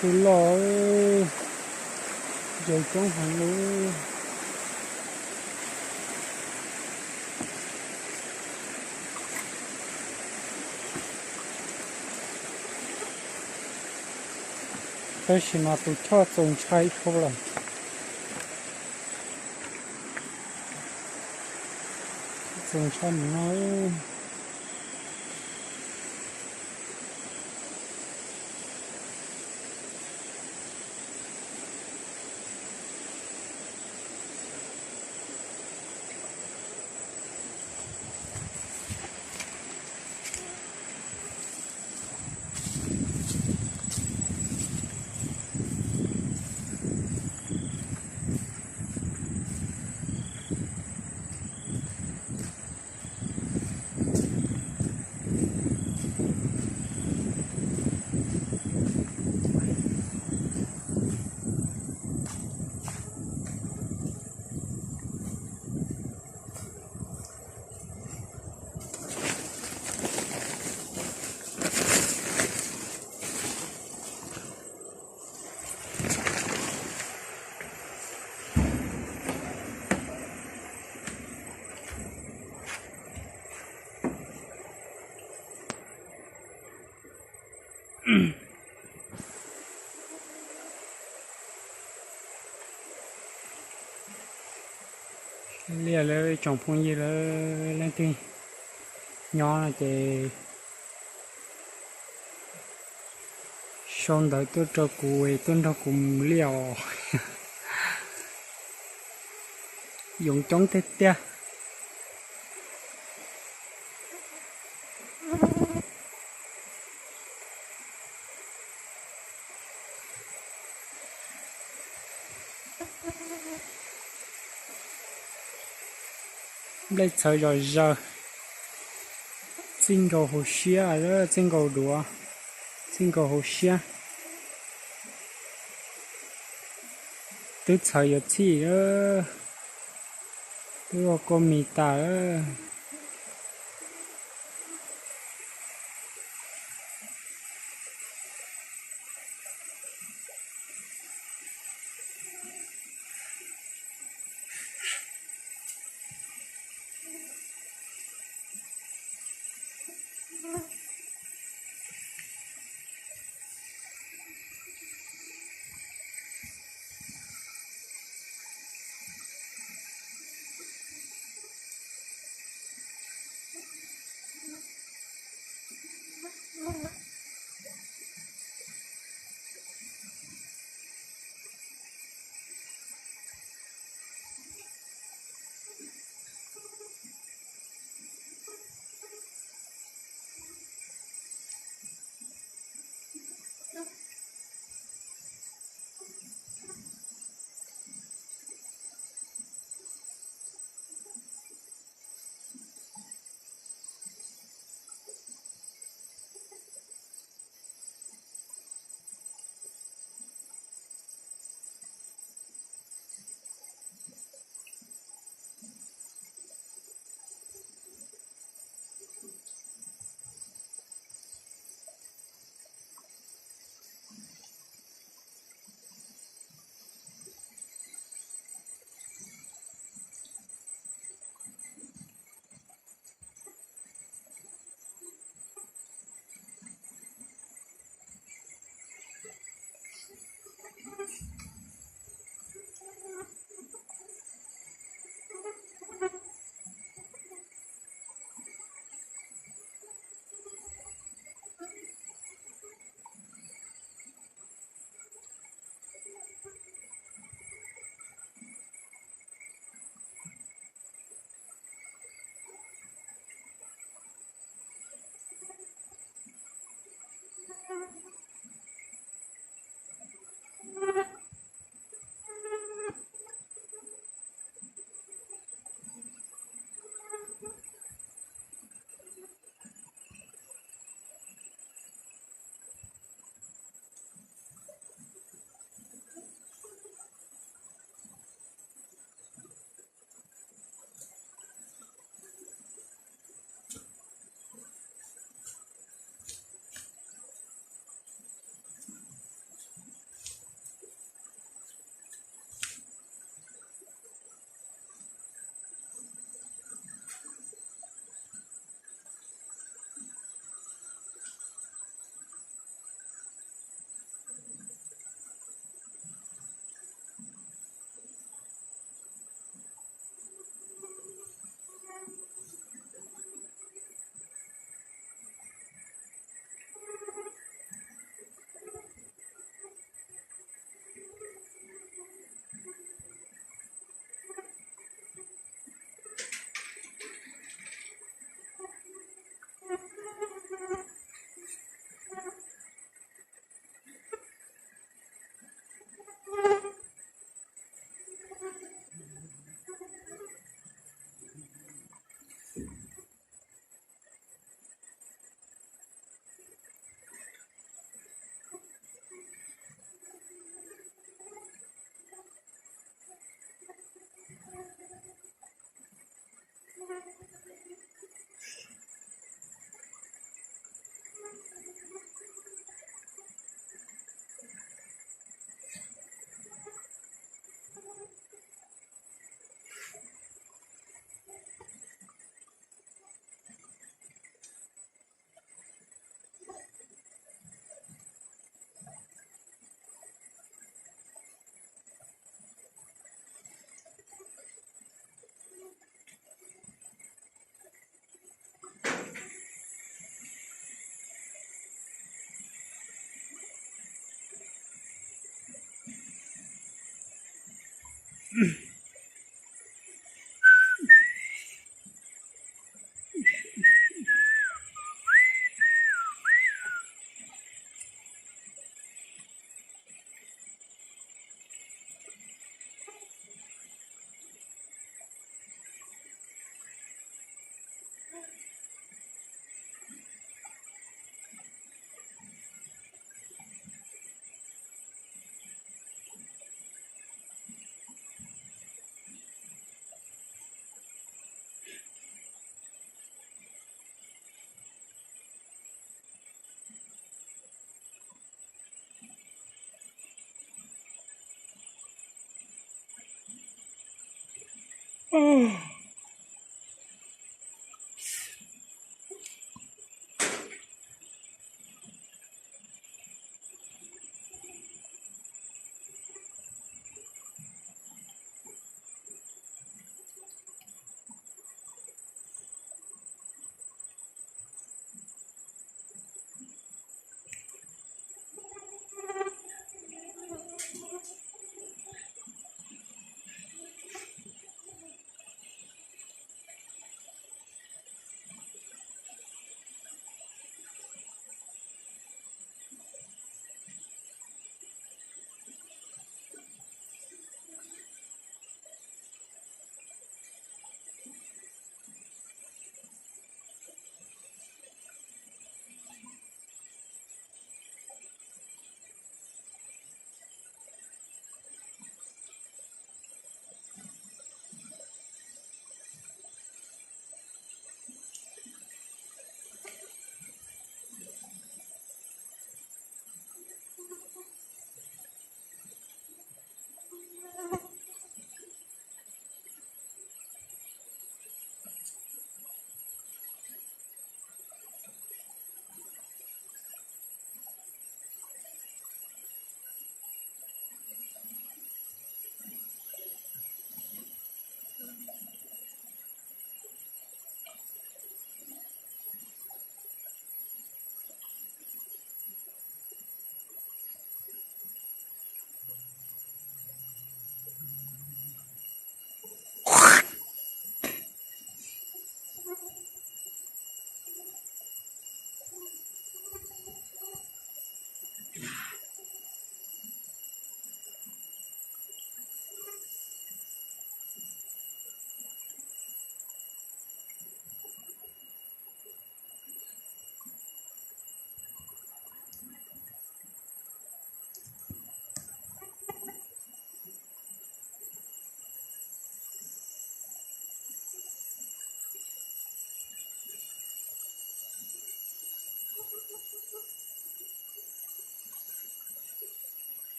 Twb loj, yawg coob heev li. Tab sis mas tus choj txaus ntshai dhau lawm. Txaus ntshai mus no. Liaj lawv tsoom phooj ywg lawv leej twg nyob no ces sau ntawv tuaj rau kuv es tuaj nrog kuv mus liaj os. Yoov coob tiag tiag. Nplej txhawv zom zaws, txij nkaus hauv siab, txij nkaus duav, txij nkaus hauv siab. Twb txhawv yuav txhij lawm, twb ua kua mis tas lawm.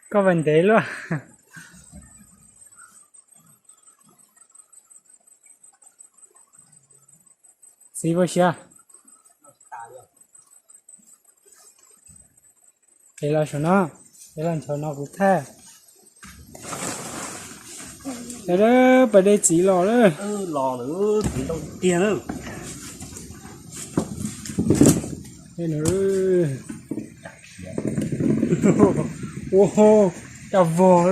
Koj vas ntev luaj. Txiv ua siab. Es los saum no, es los nchav no kuv thaij. Pas dej txiv los lawm. Los lawm, txiv ntau tiag na. Ua, caj vog,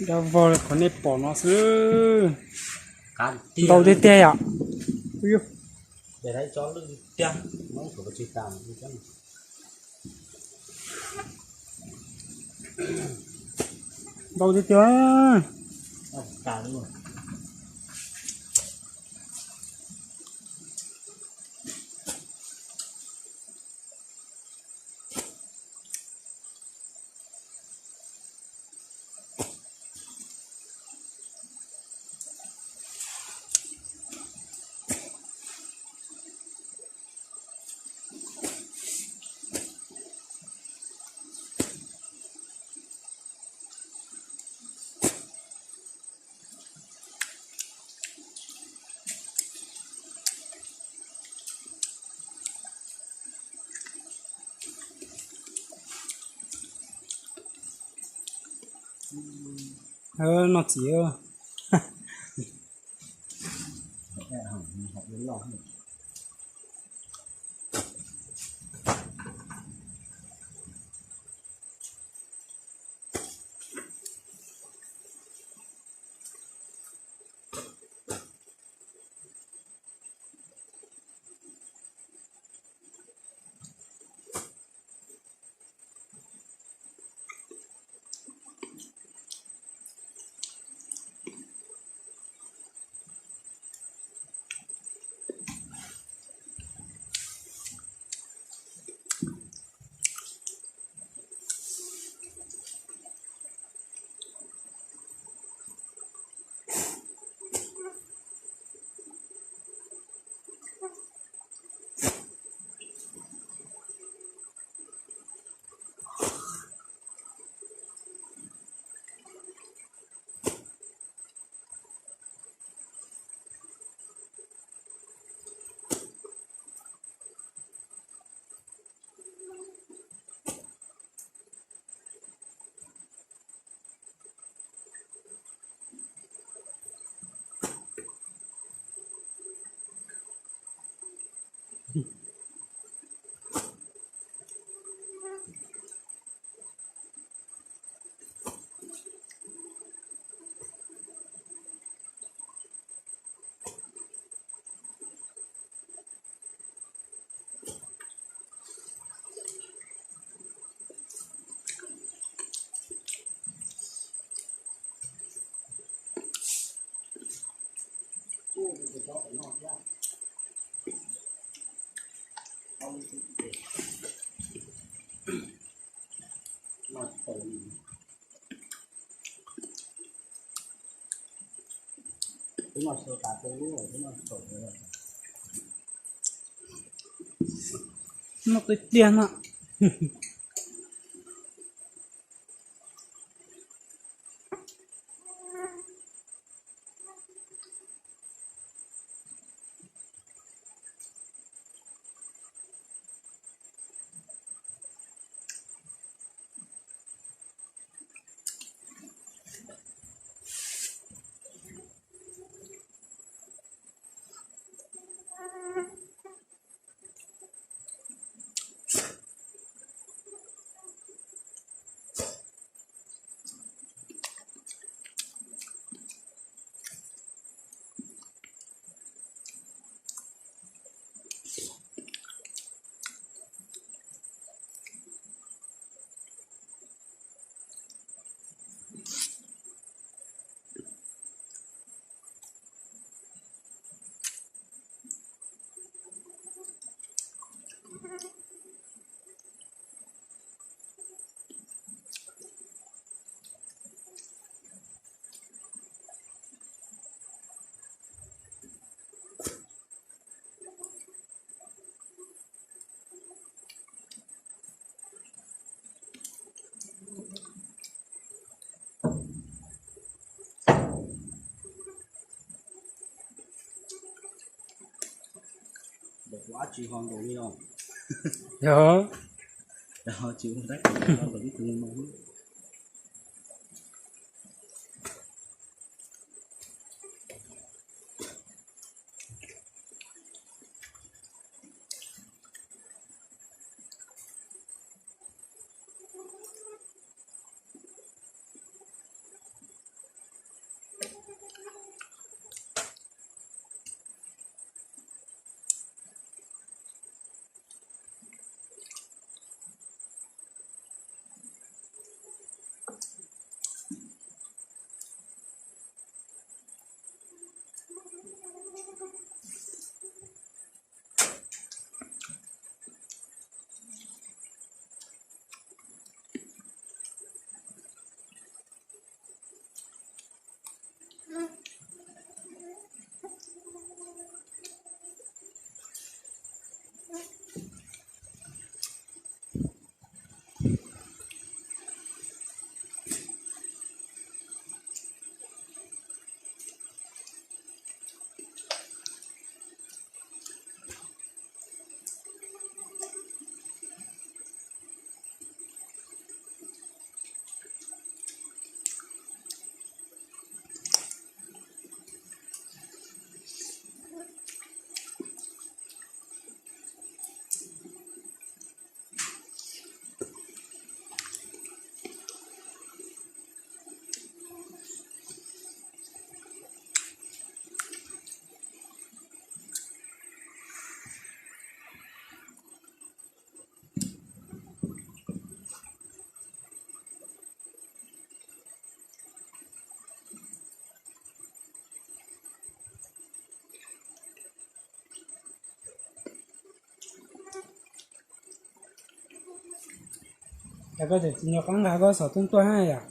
caj vog li qhov nej pom no xwb. Ntau tiag tiag yom. Ntau tiag tiag. Noj txiv. Noj tiag tiag no. Yog. Koj tseem tsis nco qab nqa koj xov tooj tuaj na yom?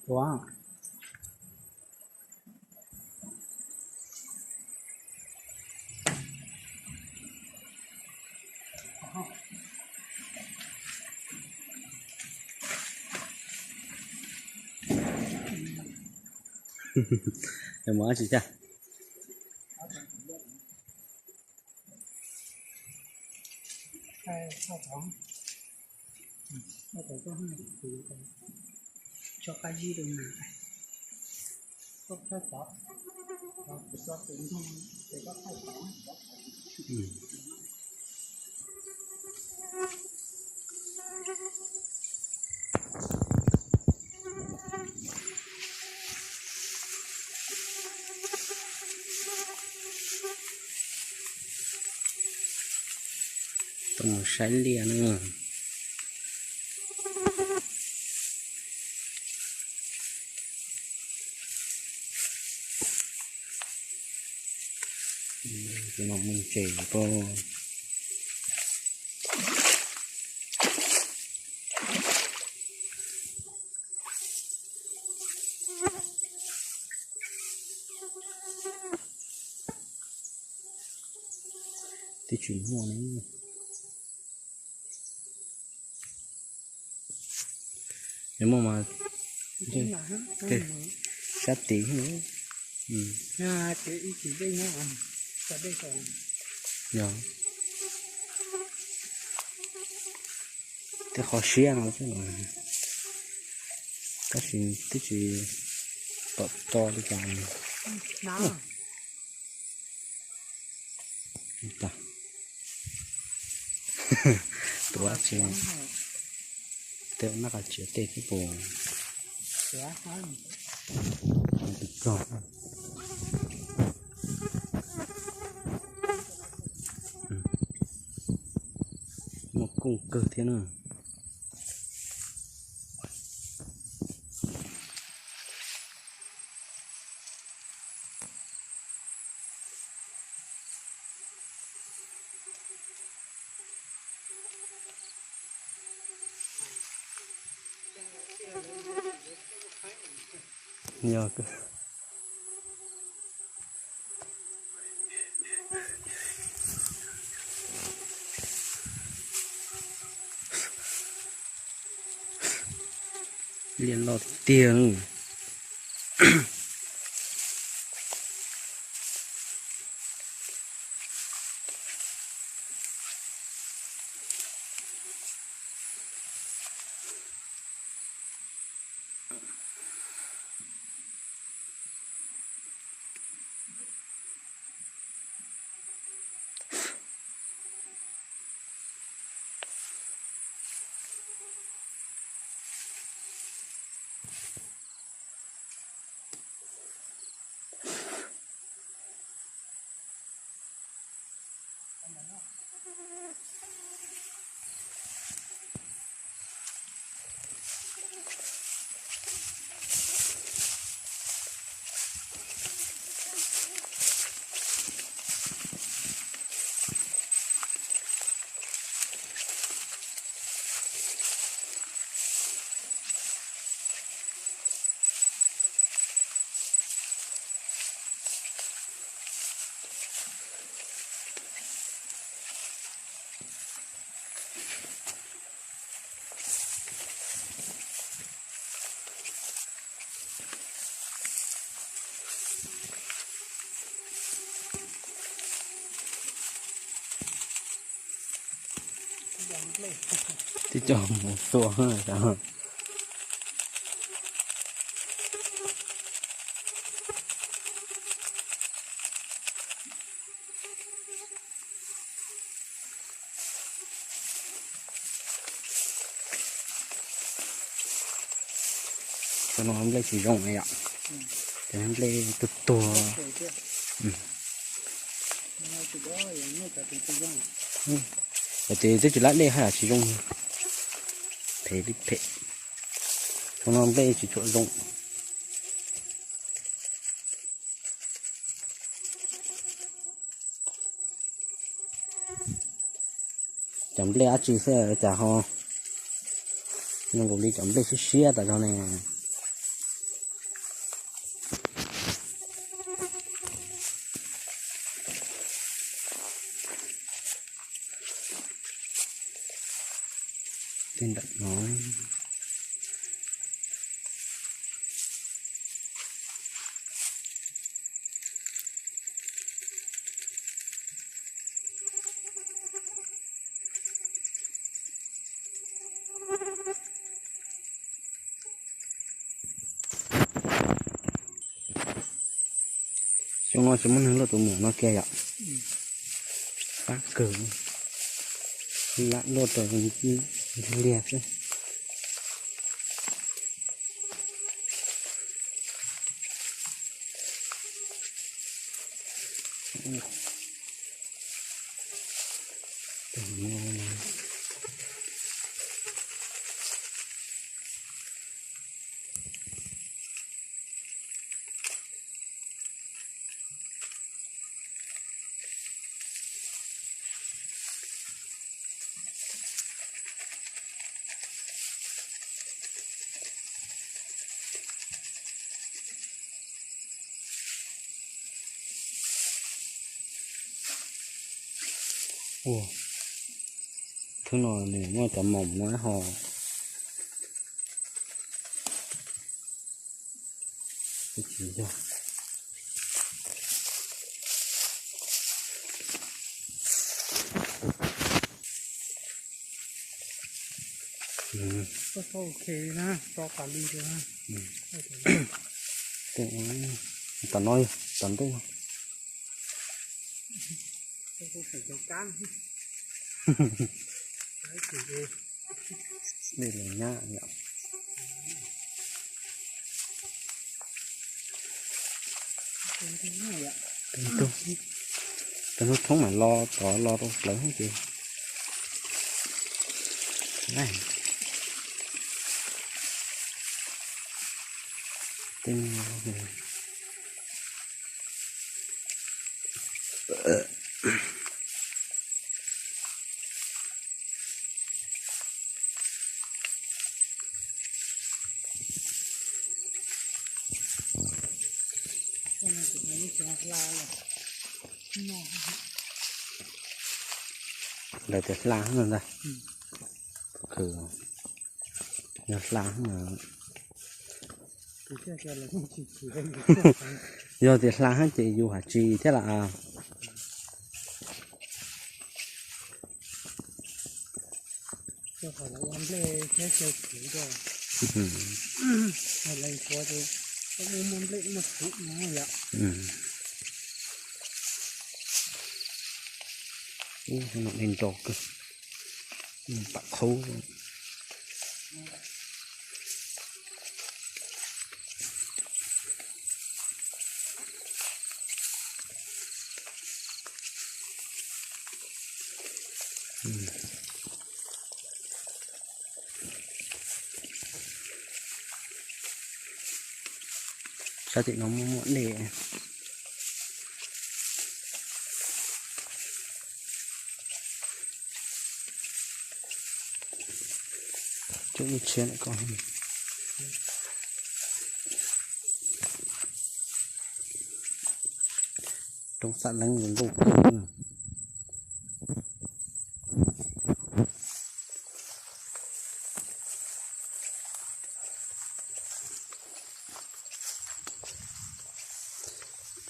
Ua, mus dab tsi thiab? Tuaj mus saib liaj na. Tus no mus tsev ko. Twb tsis muaj ne. Muaj mas, sab tid. Yog, tej qhov siab no xwb, tab sis twb tsis pom tso li cas. Tuav tsis, tej nab qa tsiav tej twb pus. Muaj kooj kawg thiab na. Yog, liaj loj tiag. Twb coj mus xua. Cov no nplej tsis zoo yom, cov nplej tuag tuag. Ces twb tsis lab dej haj yam tsis zoo, phem li phem. Cov no nplej tsis tshua zoo. Cov nplej dab tsi xwb cas ho zoo nkaus li cov nplej siab siab tas zog ne. Tej ntawm no. Xyoo no tsis muaj neeg luaj tus muam no kiag yom. Qab kawg, lam luaj rau ntxhw liag xwb. Ua, thwb no nws muaj cov moos no ho. Tsis yog. Tom no, tom ntej no. Dej los nyab yom. Tus hnub thoob mas lo tod lo rau plawv ces. Tej Lawv tias hla no ntag. Yog hla, yog tias hla ces yus hais tsis thiab las. Ub, no nrov kawg, pam qhaub. Sab tim no muaj muaj dej. Coob ib txhia lawm koj. Roob xab leeb zoo nkauj kawg.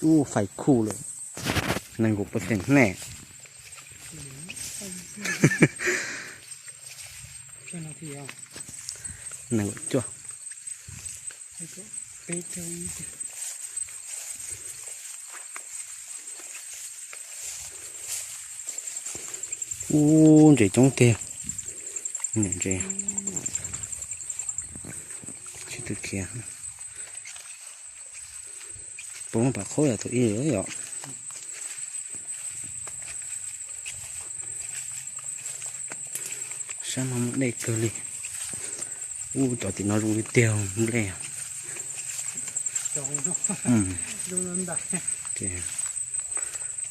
Ub, fais khuj lawm. Nees nkaum percent ne. Nees nkaum cuaj. Ub, ntses coob tiag. Ntses tsis tw khiav. Puas muaj pam qhuab yom, tus ib yom. Sab no muaj dej kawg li. Ub, cov tim no zoo li tiag nplej.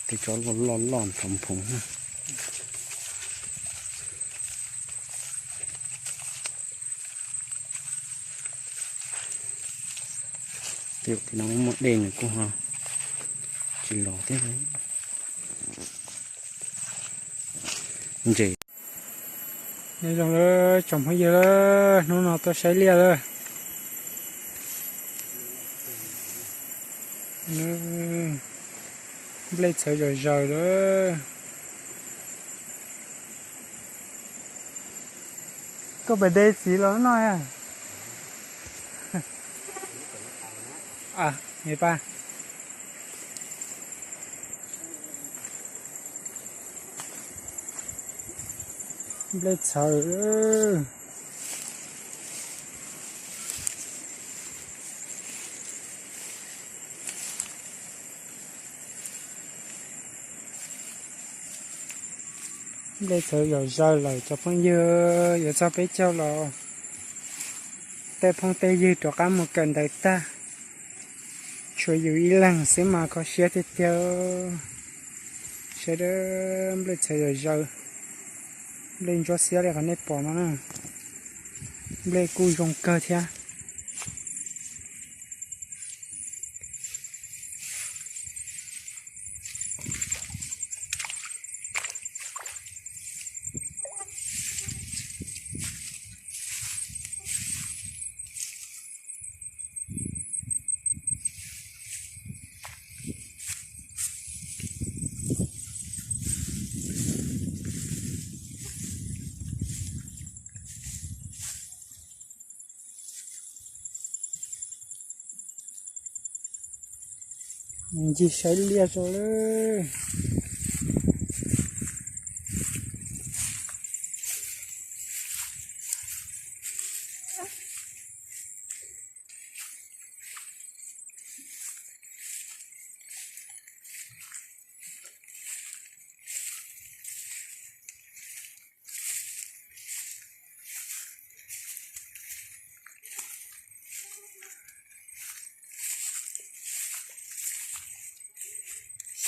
Tej tsob loj loj loj nthov nphoov na. Tej tim no muaj dej nws kuj ho tsis los thiab. Ntses. Nyob zoo lawm tsoom phooj ywg, hnub no tuaj saib liaj lawm. Nplej txhawv zom zaws lawm. Koj pem de txiv los no. Nplej txhawv. Nplej txhawv zom zaws lawm cov phooj ywg, yuav txog peb caug los tej phooj tej ywg rov qab mus kawm ntawv tag. Tshuav yus ib leeg xwb mas kho siab tiag tiag. Saib, nplej txhawv zom zaws, nplej ntsuab xiab li qhov nej pom no na. Nplej kuj zoo kawg thiab. Ncig saib liaj tso lawm.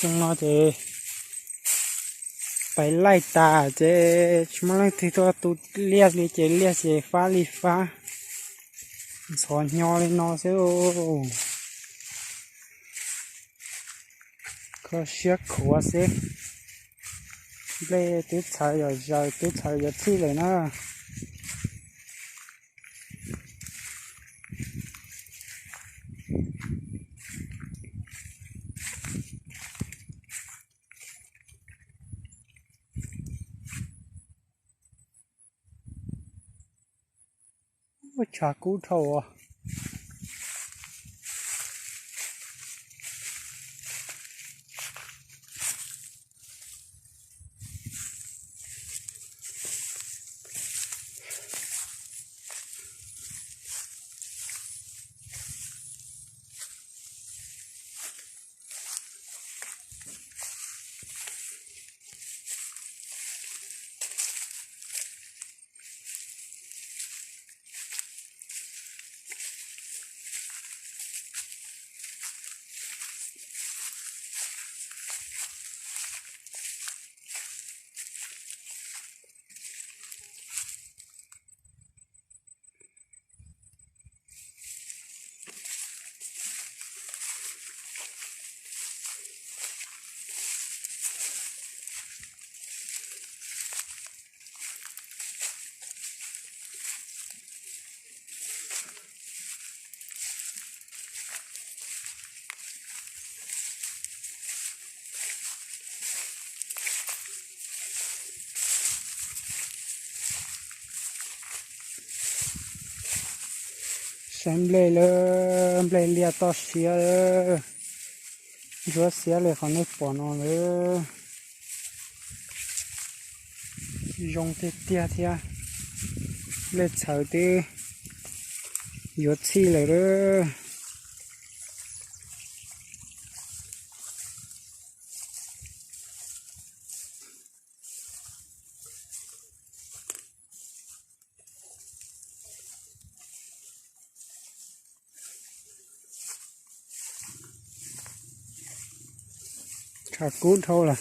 Xyoo no ces pais laij tas ces tsis muaj leej twg tuaj tu liaj li ces liaj ces fab li fab, ntxhov hnyo li no xwb. Kho siab khuav xwb. Nplej twb txhawv zom zaws, twb txhawv yuav txhij lawm na. Ua tshav kub dhau os. Saib nplej lawm, nplej liaj toj siab lawm, ntsuab xiab li qhov nej pom no lawm. Zoo tiag tiag thiab, nplej txhawv twb yuav txhij lawm lawm. Tshav kub dhau lawm.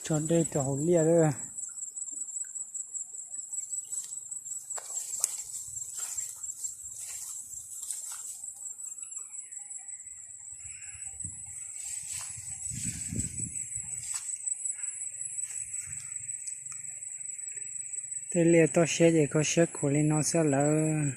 Tso dej rau hauv liaj lawm. Tej liaj toj siab ces kho siab khuav li no xwb lawm.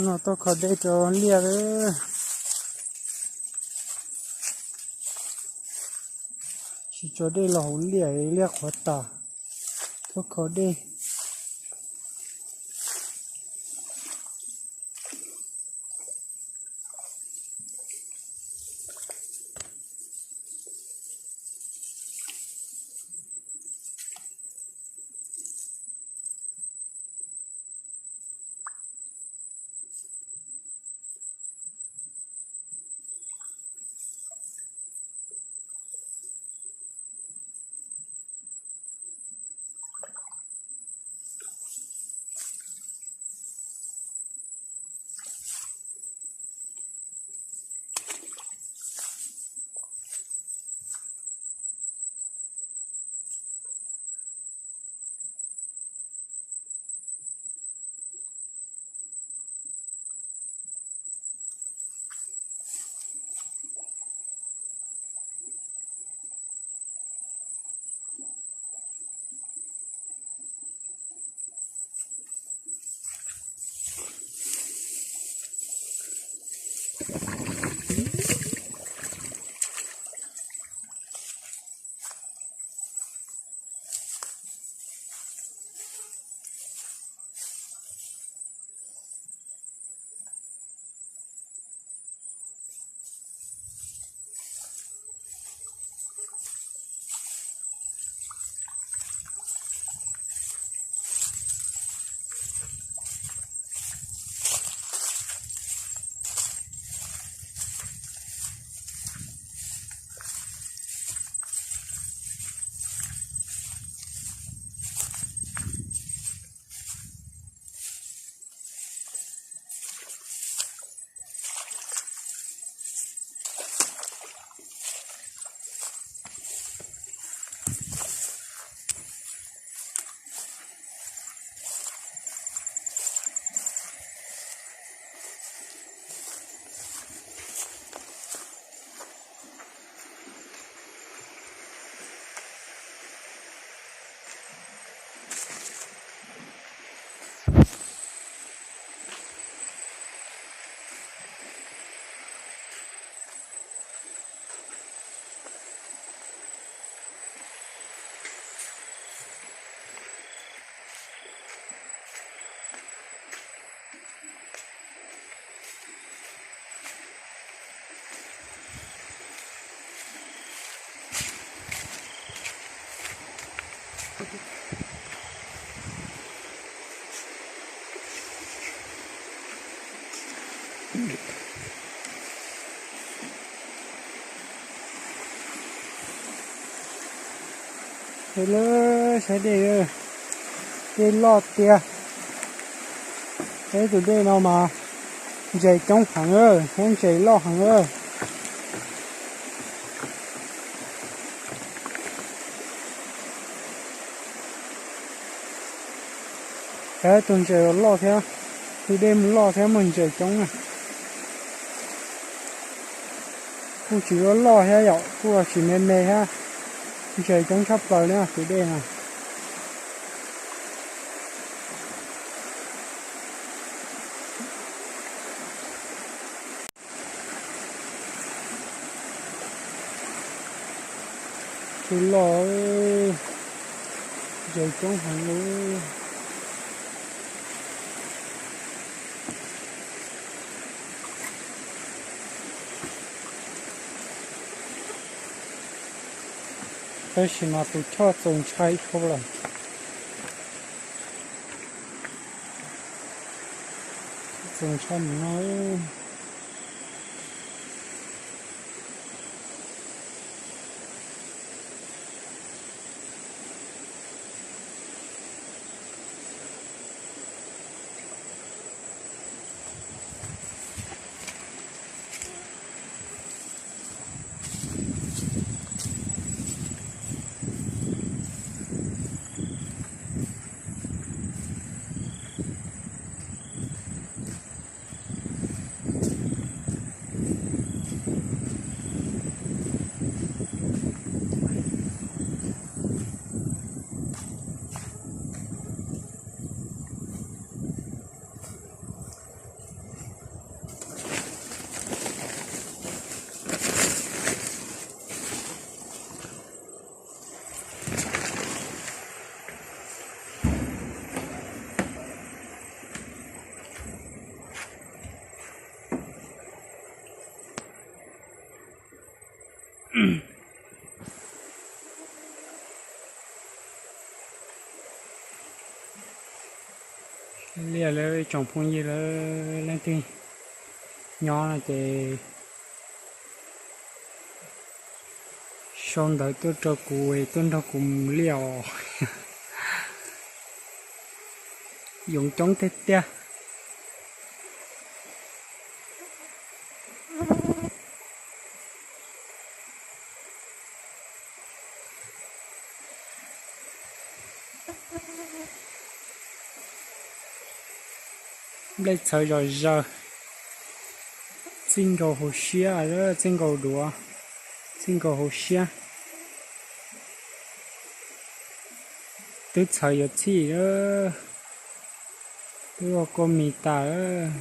No tuaj kho dej rau liaj. Tsis tso dej los hauv liaj, liaj qhuav tas. Tuaj kho dej. Saib dej, dej loj tiag. Peb tus dej no mas ntses coob heev, thiab ntses loj heev. Peb tus ntses loj thiab, tus dej loj thiab muaj ntses coob na. Kuj tsis loj loj thiab yom, kuj tsis me me thiab. Ntses coob tshaj plaws li tus dej no. Tus loj, ntses coob heev li. Tab sis mas tus choj txaus ntshai dhau lawm. Txaus ntshai mus no. Liaj lawv tsoom phooj ywg lawv leej twg nyob no ces sau ntawv tuaj rau kuv es tuaj nrog kuv mus liaj os. Yoov coob tiag tiag. Nplej txhawv zom zaws, txij nkaus hauv siab, txij nkaus duav, txij nkaus hauv siab. Twb txhawv yuav txhij lawm, twb ua kua mis tas lawm.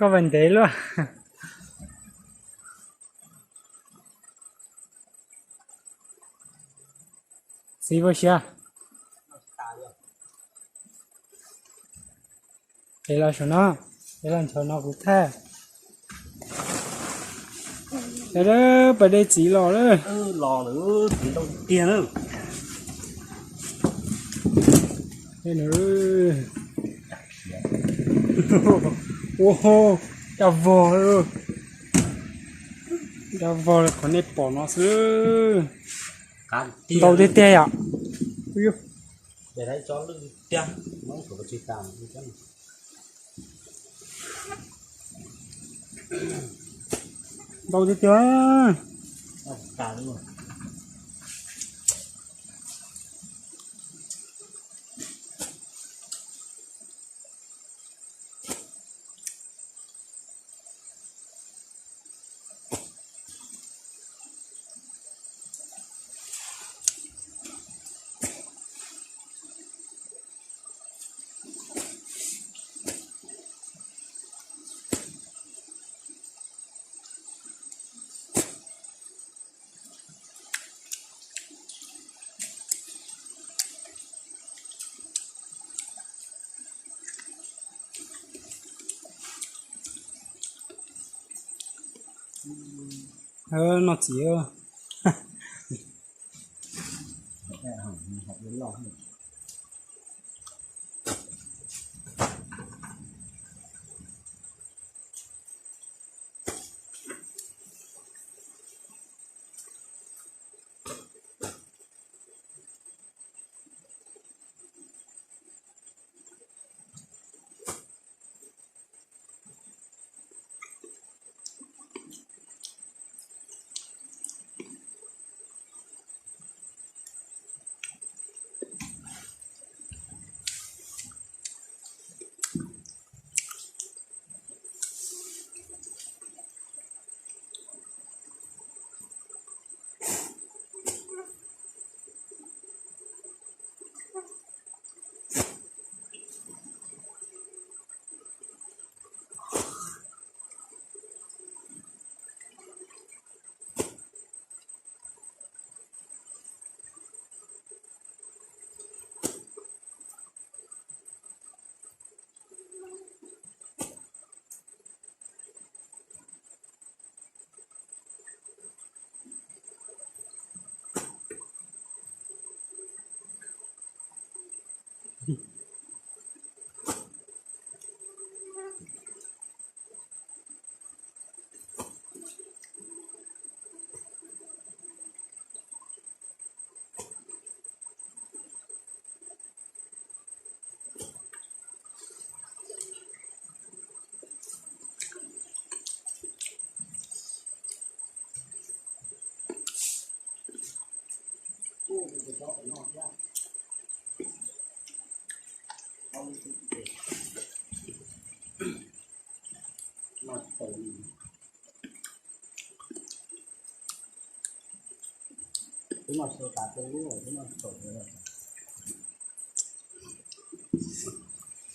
Koj vais ntev luaj. Txiv ua siab. Es los saum no, es los nchav no kuv thaij. Pas dej txiv los lawm. Los lawm, txiv ntau tiag na. Ua, cas vog, cas vog qhov nej pom no xwb. Ntau tiag tiag yom. Ntau tiag tiag. Noj txiv.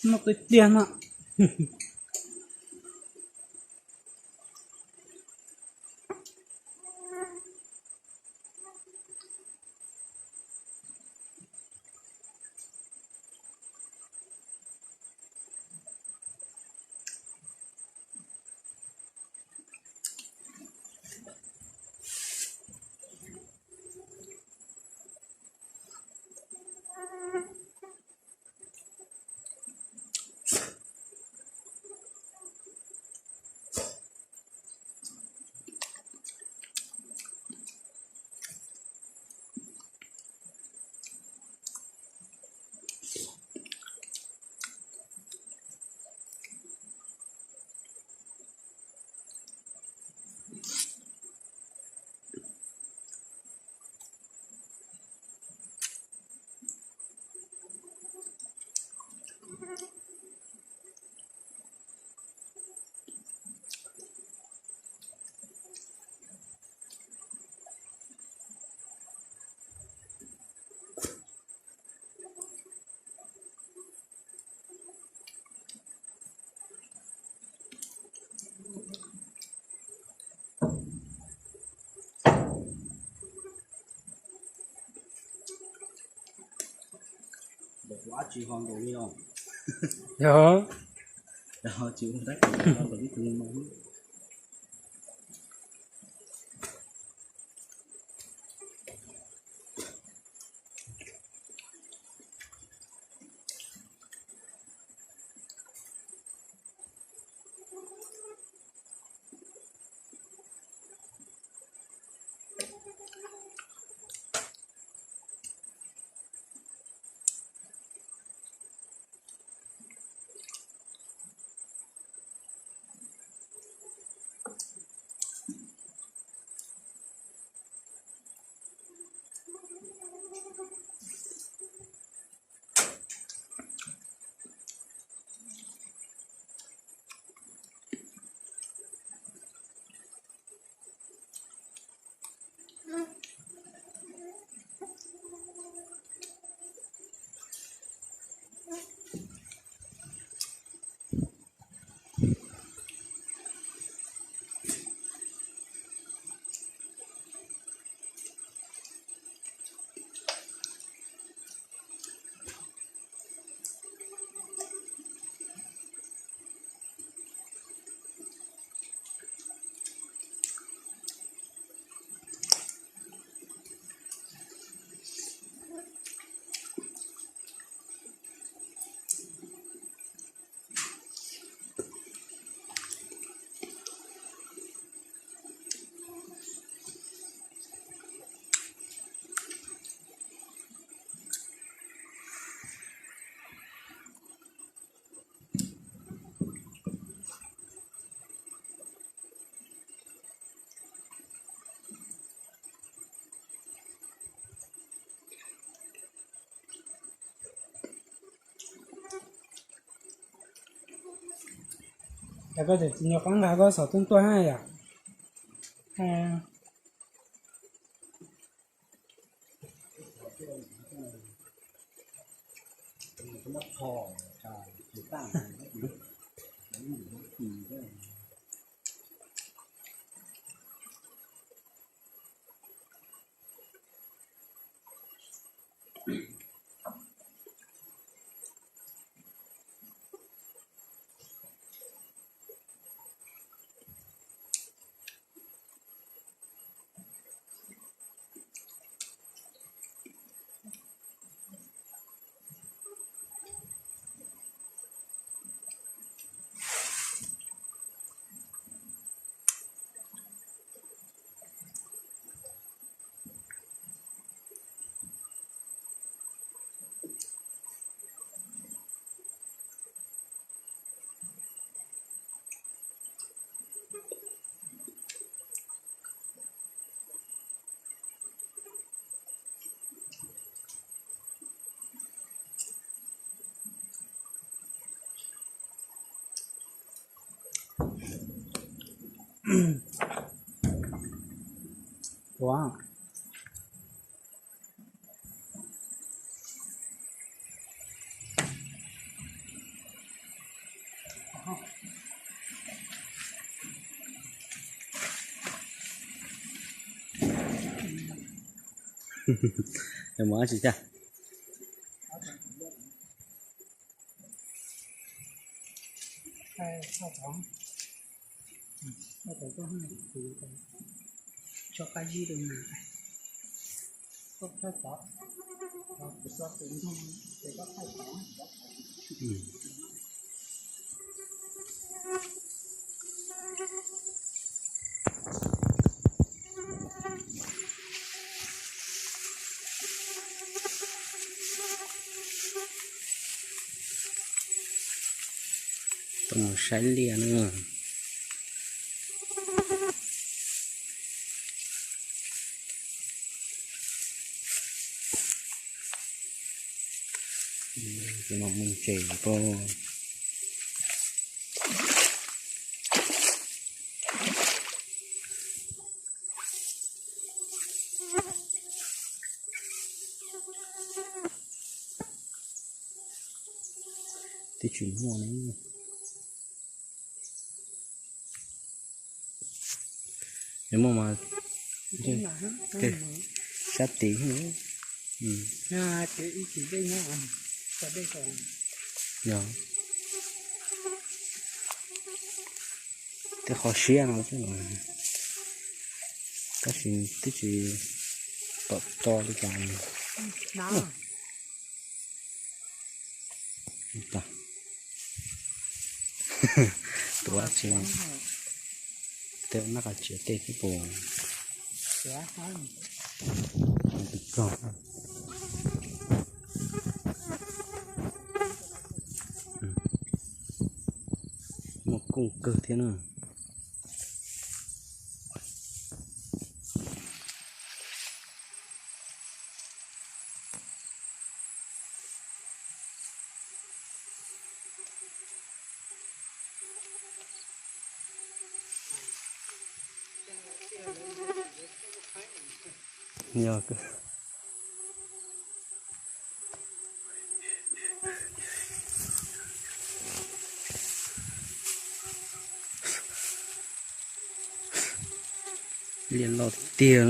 Noj tiag tiag no. Yog. Koj tsis nco qab nqa koj xov tooj tuaj hab yom? Ua, mus dab tsi thiab? Tuaj mus saib liaj na. Tus no mus ntses pab. Twb tsis muaj ne. Muaj mas, sab tid. Ib tsis dej nyob. Yog tej qhov siab no xwb, tab sis twb tsis pom tso li cas. Tus dab tsi, tej nab qa tsiav tej xwb pus. Muaj kooj kawg thiab na. Yog, liaj loj tiag tiag.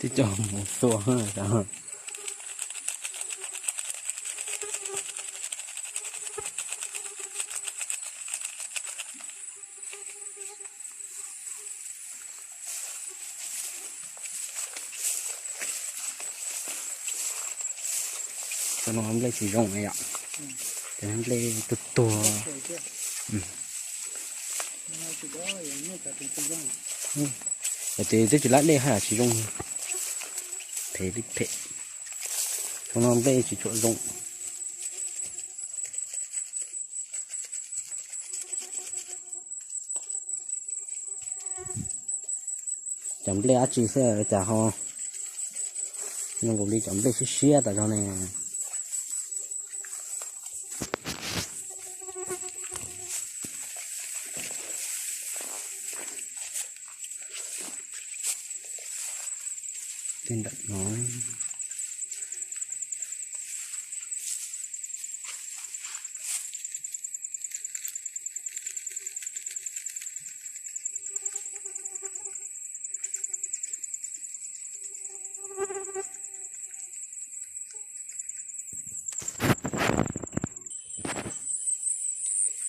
Twb coj mus tua. Cov no nplej tsis zoo yom, cov nplej tuag tuag. Cov twb tsis lab dej haj yam tsis zoo, phem li phem. Cov no nplej tsis tshua zoo. Cov nplej dab tsi xwb cas ho zoo nkaus li cov nplej siab siab tas zog ne. Tej ntawm no.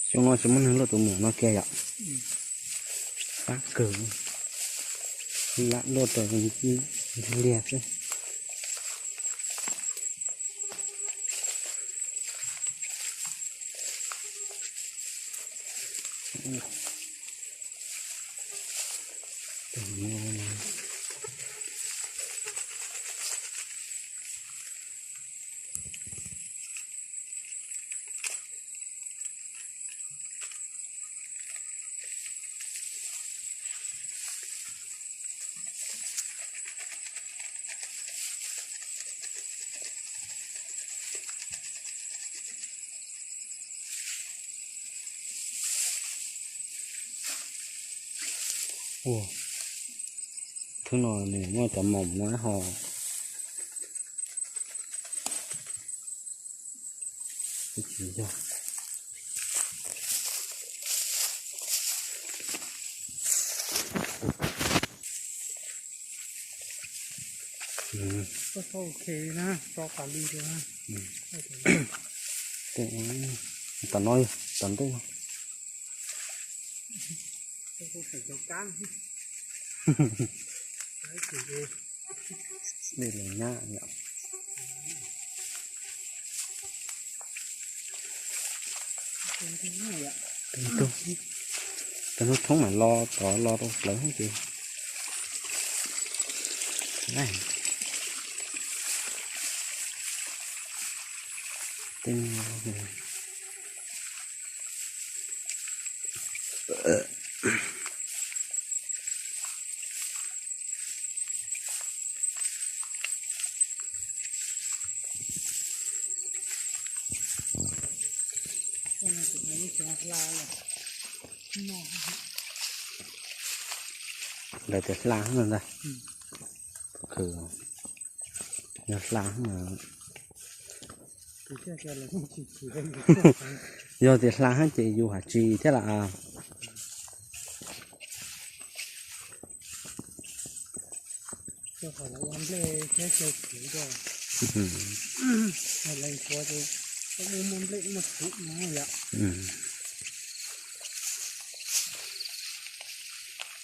Xyoo no tsis muaj neeg luaj tus muam no kiag yom. Qab kawg, lam luaj raws liag xwb. Ua, thwb no nws muaj cov moos no ho. Tsis yog. Koj txhob ok na, tso tas li rau na. Tom no, tom ntej no. Dej los nyab yom. Cov hnub thoob mas los tod los rau plawv ces tej Lawv tias hla no ntag. Yog hla mas, yog tias hla ces yus hais tsis thiab las.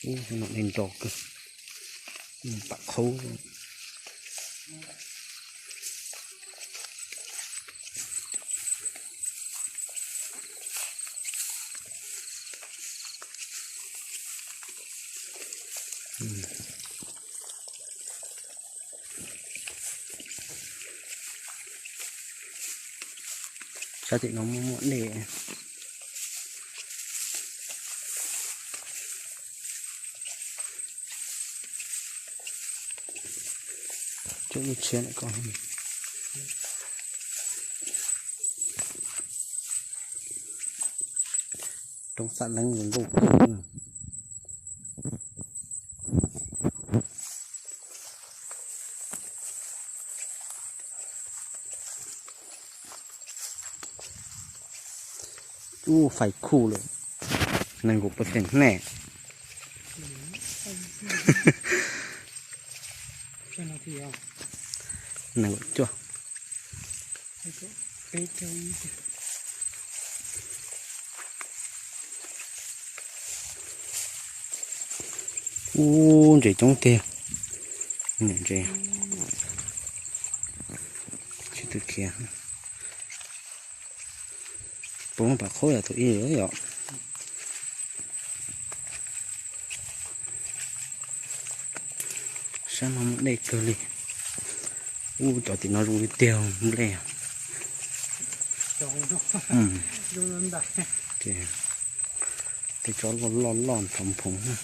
Ub, no nej nro kawg, pam qhaub. Sab tim no muaj muaj dej. Coob tshiab na koj. Roob xab leeb zoo nkauj kawg. Ub, fais khuj lawm, nees nkaum pawv feem ne. Nees nkaum cuaj. Ub, ntses coob tiag. Ntses, tsis twb khiav. Puas muaj pam qhaub yam tus ib yom. Sab no muaj dej kawg li. Ub, cov tim no zoo li tiag nplej. Tej tsob loj loj loj nthov nphoov na.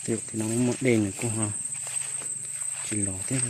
Tej tim no muaj dej nws kuj ho tsis los thiab.